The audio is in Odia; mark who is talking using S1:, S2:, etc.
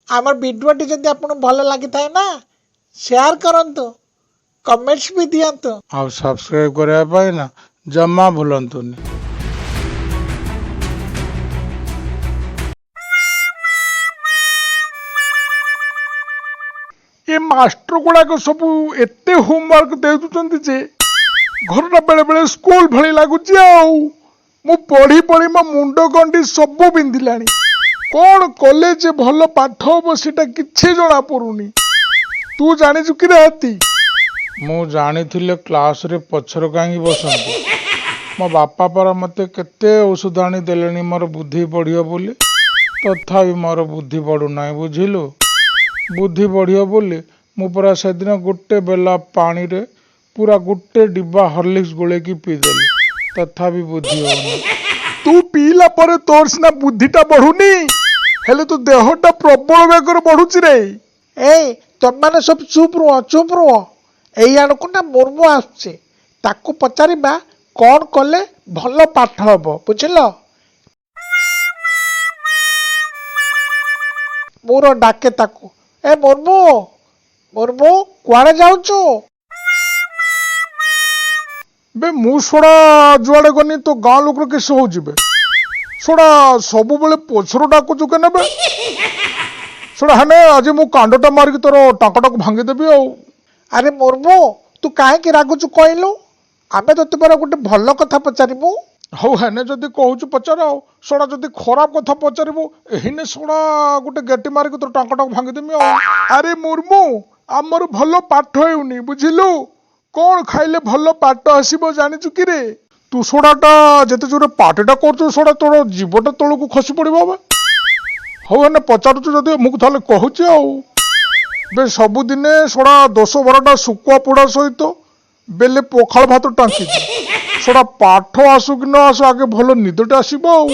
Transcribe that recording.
S1: ଆମର ଭିଡ଼ିଓଟି ଯଦି ଆପଣଙ୍କୁ ଭଲ ଲାଗିଥାଏ ନା, ସେୟାର କରନ୍ତୁ, କମେଣ୍ଟସ୍ ବି ଦିଅନ୍ତୁ।
S2: ଆଉ ସବସ୍କ୍ରାଇବ୍ କରିବା ପାଇଁ ନା ଜମା ଭୁଲନ୍ତୁନି। ଏ ମାଷ୍ଟର ଗୁଡ଼ାକ ସବୁ ଏତେ ହୋମୱାର୍କ ଦେଉଛନ୍ତି ଯେ ଘରଟା ବେଳେବେଳେ ସ୍କୁଲ ଭଳି ଲାଗୁଛି। ଆଉ ମୁଁ ପଢ଼ି ପଢ଼ି ମୋ ମୁଣ୍ଡ ଗଣ୍ଡି ସବୁ ବିନ୍ଧିଲାଣି। କ'ଣ କଲେ ଯେ ଭଲ ପାଠ ହବ, ସେଟା କିଛି ଜଣା ପଡୁନି। ତୁ ଜାଣିଛୁ କି ରେ ହାତୀ? ମୁଁ ଜାଣିଥିଲେ କ୍ଲାସରେ ପଛରେ କାହିଁକି ବସନ୍ତି? ମୋ ବାପା ପରା ମୋତେ କେତେ ଔଷଧ ଆଣି ଦେଲେଣି ମୋର ବୁଦ୍ଧି ବଢ଼ିବ ବୋଲି, ତଥାପି ମୋର ବୁଦ୍ଧି ବଢ଼ୁନାହିଁ, ବୁଝିଲୁ? ବୁଦ୍ଧି ବଢ଼ିବ ବୋଲି ମୁଁ ପରା ସେଦିନ ଗୋଟେ ବେଲା ପାଣିରେ ପୁରା ଗୋଟେ ଡିବା ହର୍ଲିକ୍ସ ଗୋଳେଇକି ପିଇଦେଲି, ତଥାପି ବୁଦ୍ଧି ହଉନି। ତୁ ପିଇଲା ପରେ ତୋର ସିନା ବୁଦ୍ଧିଟା ବଢୁନି, ହେଲେ ତୋ ଦେହଟା ପ୍ରବଳ ବେଗରେ ବଢୁଛି ରେ।
S1: ଏଇ, ତମମାନେ ସବୁ ଚୁପ୍ ରୁହ, ଚୁପ୍ ରୁହ। ଏଇ ଆଡ଼କୁ ନା ମୁର୍ମୁ ଆସୁଛି, ତାକୁ ପଚାରିବା କ'ଣ କଲେ ଭଲ ପାଠ ହବ, ବୁଝିଲ? ମୋର ଡାକେ ତାକୁ। ଏ ମୁର୍ମୁ, ମୁର୍ମୁ, କୁଆଡ଼େ ଯାଉଛୁ?
S2: ବେ ମୁଁ ଶୋଡ଼ା ଯୁଆଡ଼େ ଗନି ତୋ ଗାଁ ଲୋକର କିସ ହଉଛି ବେ? ଶୋଡ଼ା ସବୁବେଳେ ପଛରୁ ଡାକୁଛୁ କେନେ ବେ? ଶୋଡ଼ା ହେନେ ଆଜି ମୁଁ କାଣ୍ଡଟା ମାରିକି ତୋର ଟାଙ୍କଟାକୁ ଭାଙ୍ଗିଦେବି ଆଉ।
S1: ଆରେ ମୁର୍ମୁ, ତୁ କାହିଁକି ରାଗୁଛୁ କହିଲୁ? ଆମେ ତୋତେ ପରା ଗୋଟେ ଭଲ କଥା ପଚାରିବୁ।
S2: ହଉ, ହେନେ ଯଦି କହୁଛୁ ପଚାର। ଆଉ ଶୋଡ଼ା ଯଦି ଖରାପ କଥା ପଚାରିବୁ, ଏହିନେ ଶୋଡ଼ା ଗୋଟେ ଗେଟି ମାରିକି ତୋର ଟାଙ୍କଟାକୁ ଭାଙ୍ଗିଦେମି ଆଉ। ଆରେ ମୁର୍ମୁ, ଆମର ଭଲ ପାଠ ହେଉନି, ବୁଝିଲୁ? କ'ଣ ଖାଇଲେ ଭଲ ପାଠ ଆସିବ ଜାଣିଛୁ କି ରେ? ତୁ ଶୋଡ଼ାଟା ଯେତେ ଜୋରେ ପାଟିଟା କରୁଛୁ, ଶୋଡ଼ା ତୋର ଜୀବଟା ତଳକୁ ଖସି ପଡ଼ିବ ବେ। ହଉ, ହେନେ ପଚାରୁଛୁ ଯଦି ମୁଁ ତାହେଲେ କହୁଛି ଆଉ। ବେ ସବୁଦିନେ ଶୋଡ଼ା 10 ବାରଟା ଶୁଖୁଆ ପୋଡ଼ା ସହିତ ବେଲେ ପଖାଳ ଭାତ ଟାଙ୍କିଛି। ଶୋଡ଼ା ପାଠ ଆସୁ କି ନ ଆସୁ, ଆଗେ ଭଲ ନିଦଟା ଆସିବ ଆଉ।